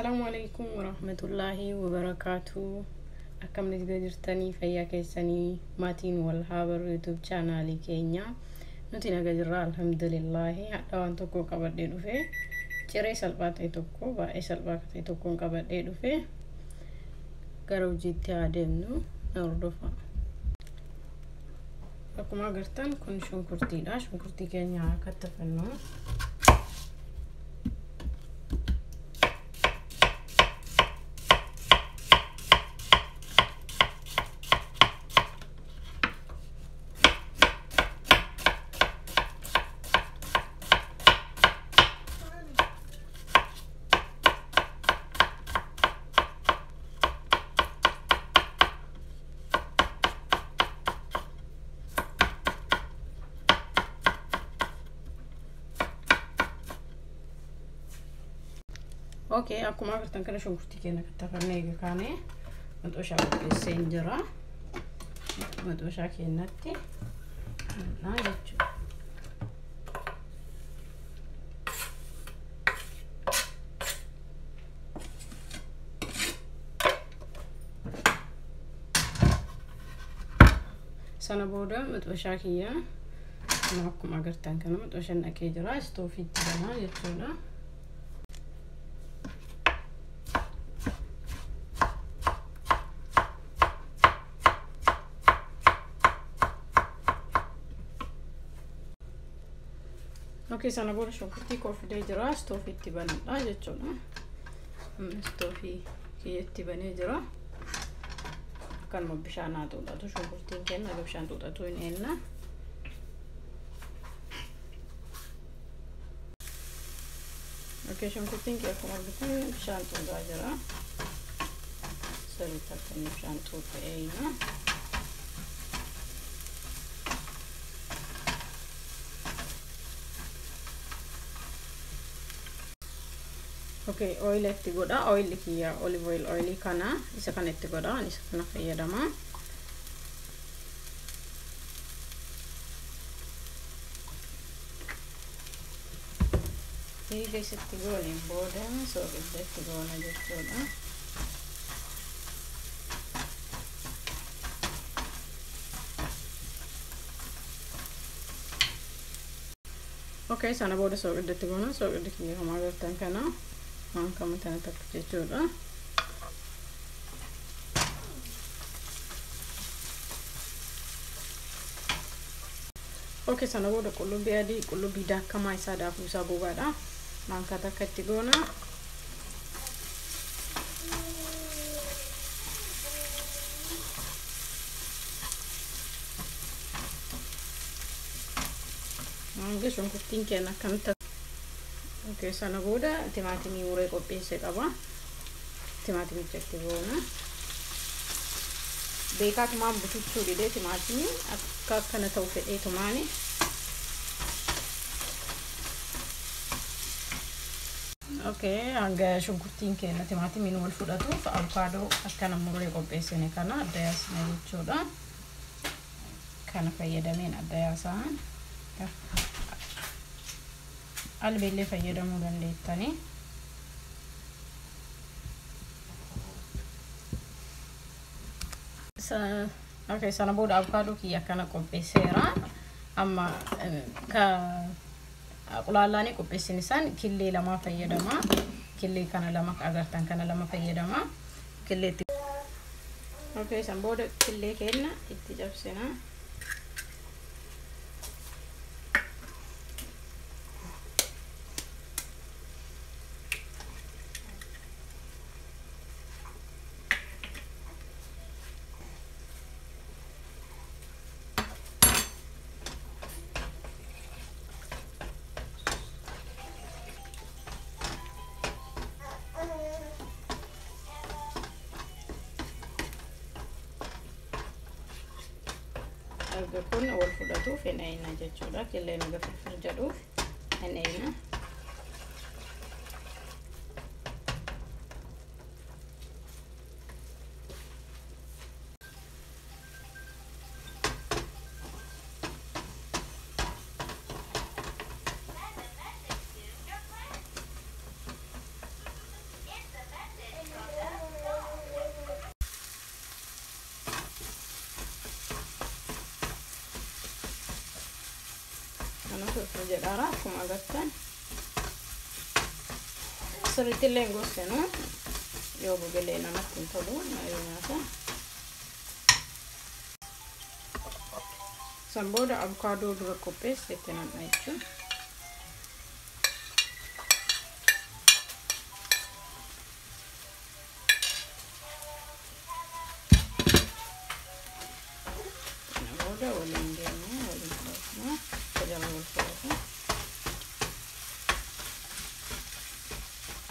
Assalaamu alaikum warahmatullaahi wabarakaatu. Akkam jirtanii fayyaa keessanii maatiin wal haa barru YouTube chaanaalii keenya. Nuti naga jirra alhamdulillaahi. Hadha waan tokko qabadhee dhufe, ciree salphaa ta'e tokko, baay'ee salphaa ta'e tokkoon qabadhee dhufe. Gara hojiitti haa deemnu, na hordofaa. Akkuma agartan kun shunkurtiidha. Shunkurtii keenya haa kattafannu. Okay, akkuma agartan kana shunkurtii keenya kattafannee eega kaane maxooshaa qopheessee hin jira. Maxooshaa keenyatti naa jechuudha. Sana booda maxooshaa kiyya akkuma agartan kana maxooshaan dhaqee jira. Istoofiitti banaa jechuudha. Okay, sana booda shunkurtii koo fidee jira. Istoofiitti banadha jechuudha. Istoofii kiyyatti banee jira. Akkanuma bishaan haa xuuxatu shunkurtiin keenya, aga bishaan xuuxatu hin eenna. Okay, shunkurtiin kee akkuma argitan bishaan xuuxaa jira. Sirriitti akka inni bishaan xuuxu eeyna. Okay, oil itti godha. Oil kiyya olive oil, oil kana isa kana itti godha. Ani isa kana fayyadama. Eega isatti gooneen booda soogidda itti goona jechuudha. Okay, sana booda soogidda itti goona. Soogidda kiyya akkuma agartan kana waan kama tana takka jechuudha. Okay, sana booda qullubbii adii, qullubbii daakamaa isaa daakuu isaa gogaadha. Maankaa takka itti goona. Hanga shunkurtiin keenya akkamitti. Okay, sana booda timaatimii muree qopheesse qaba. Timaatimicha itti goona. Beekaatumaan butuchuu didee timaatimii akka akkana ta'u fedhee tumaani. Okay, hanga shunkurtiin keenya timaatimiin wal fudhatuuf avokaadoo akkana muree qopheessine kana adda yaasna jechuudha. Kana fayyadameen adda yaasaa. Albeellee fayyadamuu dandeettanii. Okay, sana booda avokaadoo kiyya akkana qopheesseera. Amma ka qulaallaanii qopheessin isaan killee lama fayyadama. Killee kana lama agartan kana lama fayyadama. Killee itti. Okay, san booda killee keenya itti cabsina. Erga kun wal fudhatuuf hin eeyna jechuudha. Killeen aga firfir jedhuuf hin eeyna. Jedhaara akkuma agartan sirriitti illee hin gogsinu, yoo gogelee namatti hin tolu yoo nyaatan. San booda abukaadoo dura qopheesse itti nam'a jechuudha. Kana booda waliin deemnee waliin fudhatna. Jala wal fudhata.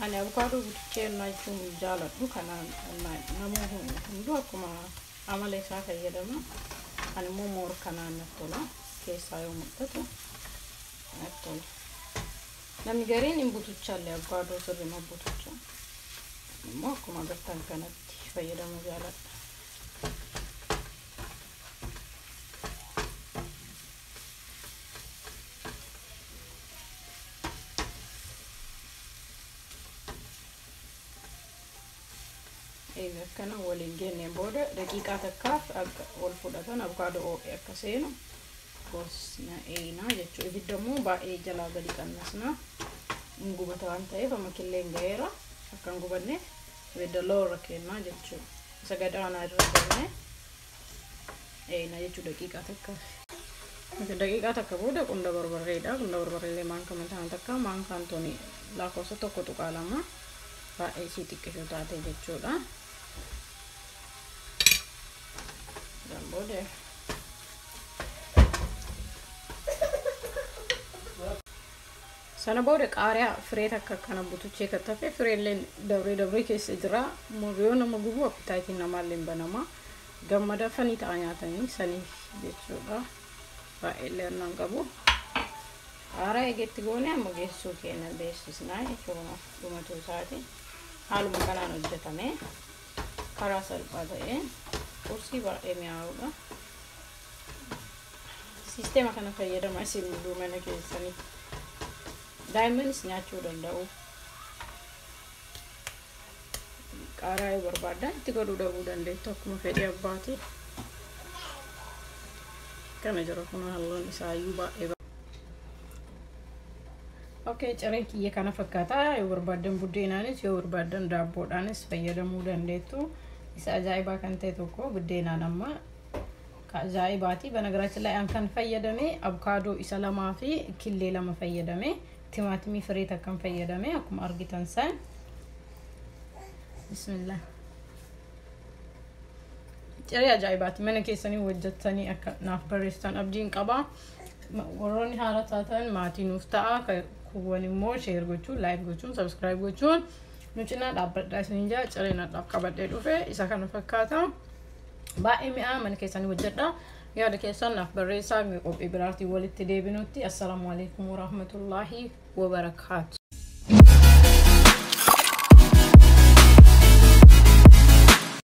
Ani abukaadoo butichee jechuun jaaladhu. Kana namuu hunduu akkuma amala isaa fayyadama. Ani immoo moor kanaan natti tola. Keessaa yoo mul'atu natti tola. Namni gariin hin butuchaallee abukaadoo sirrima butucha. Immoo akkuma agartan kanatti fayyadamuu jaaladha. Egaa akkana waliin geenyeen booda daqiiqaa takkaaf akka wal fudhatan abukaadoo oo'ee akka seenu gosna eenaa jechuudha. Ibidda immoo baay'ee jalaa gadi qannasna. Hin gubata waan ta'eef amma killeen ga'eera akka hin gubanneef ibidda loorra kennaa jechuudha. Isa gadaanaa irra kennee eenaa jechuudha daqiiqaa takkaaf. Daqiiqaa takka booda qunda barbarreedha. Qunda barbarreellee maankaa mataan takka maankaan tuni lakkoofsa 1.2 baay'ee isii xiqqishuu taate jechuudha. Booda sana booda qaariyaa firee takka akkana butuchee kattafe fireelleen dabree dabree keessa jira. Yoo nama gubu appitaayitiin namaallee banama. Gammada fanii ta'a nyaatanii saniif jechuudha. Baay'eellee annaan qabu. Qaaraa eegetti goone amma geessuu keenya beeksisnaa jechuudha dhumatuu isaati. Haaluma kanaan hojjetame karaa salphaa ta'een qursii baay'ee mi'aawudha. Sisteema kana fayyadama isin hunduu mana keessanii. Daa'immanis nyaachuu danda'u. Qaaraa yoo barbaaddan itti godhuu dhabuu dandeettu akkuma fedhii abbaati. Kana jira kun halluun isaayyuu baay'ee. Okay, cireen kiyya kana fakkaata. Yoo barbaaddan buddeenaanis yoo barbaaddan daabboodhaanis fayyadamuu dandeettu. Isa ajaa'ibaa kan ta'e tokko buddeenaan amma ka ajaa'ibaati. Banagaraachin ላይ kan fayyadame abukaadoo isa 2 fi killee 2 fayyadame timaatimii firee takkan fayyadame akkuma argitan san. Bismillah. Ciree ajaa'ibaati. Mana keessanii hojjettanii akka naaf barreessitan abdiin qaba. Warroonni haala taatan maatii nuuf ta'a. Kuuwwan immoo share gochuun, like gochuun, subscribe gochuun nu cinaa dhaabbadhaa isiniin jaa. Ciree nadhaaf qabadhee dhufe isa kana fakkaata. Baay'ee mi'aa mana keessanii hojjedha. Yaada keessan naaf barreessaa. Qophii biraatiin walitti deebinutti. Assalaamu alaikum warahmatullaahi wabarakaatu.